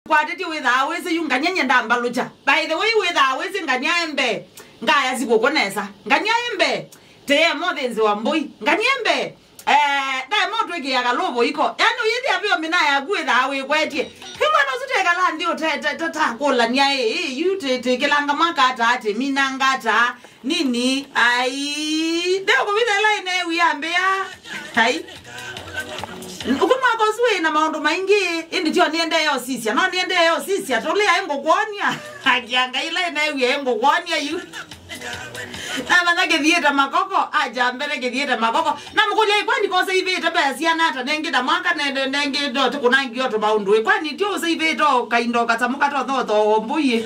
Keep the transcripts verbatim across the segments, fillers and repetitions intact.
Kwatĩtye wĩthaa wĩsĩ yu ngania nye ndambalũkya. By the way, wĩthaa wĩsĩ ngania embe. Ngaya sikũkũ nesa. Ngania embe. Teye mothinzi wa mbũi. Ngania embe. Eh, ndae motwĩkĩaga lũvũ iko. Yaani ũyĩthĩa vyo mina yaku wĩthaa wĩkwetye. He mwana ũsu tekala nthĩ ũte-, te-, te-, takũlania ĩ, ĩ, yu tĩ-, tĩkĩlanga mwaka ata, tĩminanga ata. Nini, ai, ndeo kũvitha ĩla ĩneewia mbĩa. Ai. Ũkũ mwaka ũsu wĩ na maũndũ maingĩ, ĩndĩ tyo nĩendee ũsisya. No nĩendee ũsisya, tũlĩa ĩngũkwony'a. Akia Ngai ĩla ĩneewia ĩngũkwony'a yu. Namanya kĩthiĩte makoko, aja mbele kĩthiĩte makoko. Namũkũlya, "Kwani kosa ivĩte mbesa siana ata nengĩ na mwaka nende nengĩ ndote kũnangia ũtũ maũndũ? Kwani tyo ũsĩivĩte o kaindo kasamũ katothotho o mbũi?"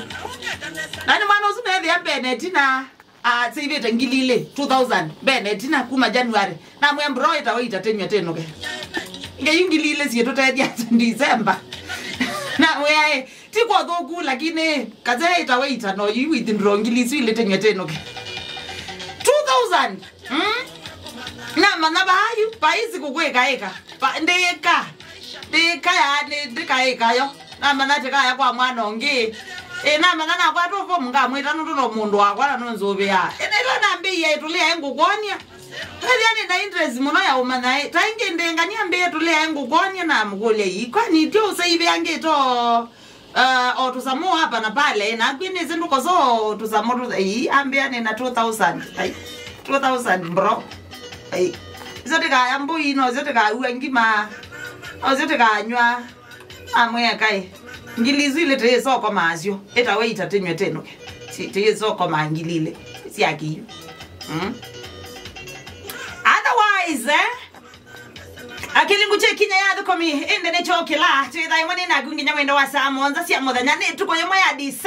Na nĩ mwana ũsu nethĩa mbene tina. Ah, sĩivĩte ngili ilĩ, two thousand, mbene tina kuma January. Namwĩa, "Bro, ĩta wĩita tĩnywe tĩnũke." Ngeyu ngili ilĩ syĩtũtethya December. Namwĩa, "Ĩ, ti kwa thũku, lakini kaze ĩta wĩita no yu wĩita ngili isu ilĩ tĩnywe tĩnũke." Two thousand. Mm? Namanya vaayu, paisi kũkwĩkaĩka. Pa, ndĩka. Ndĩka yani, ndĩkaĩka yo. Namanya tĩkaya kwa mwana ũngĩ. Ĩ, namanya nakwata ũvomu ngamwĩta nũndũ no mũndũ wakwa na nũnzũvĩaa. Ĩ, nĩla nambĩie tũlĩa ngũkwony'a. Ethĩa nĩ na interest mũno ya ũmanya, ĩ, ta ĩngĩ ndĩngania mbĩe tũlĩa ngũkwony'a na mũkũlya ii. Kwani tyo ũsaive angĩ to, uh, o tũsamũ hapa na pale, ĩ, nakwĩ nĩsĩ ndũkoso tũsamũ tũ-, ii, ambĩa nĩ na two thousand. Ai, two thousand, bro. Ai. Iso tĩkaya mbũi, no iso tĩkaw'a ngima. No iso tĩkanywa. Amwĩa kaĩ, ngili isu ilĩ tĩyĩsokoma asyo, ĩta wĩita tĩnywe tĩnũke. Ti-, tĩyĩsokoma ngili ilĩ sya kĩu. Mm? Otherwise, eh? Akĩlingu kyĩ kinya ya thũkũmi, ĩndĩ nĩkyokĩla, twĩthaĩmwe nĩ naku nginya mwendo wa saa mũonza sya mũthenya, nĩ ĩtukũ yĩmwe ya December.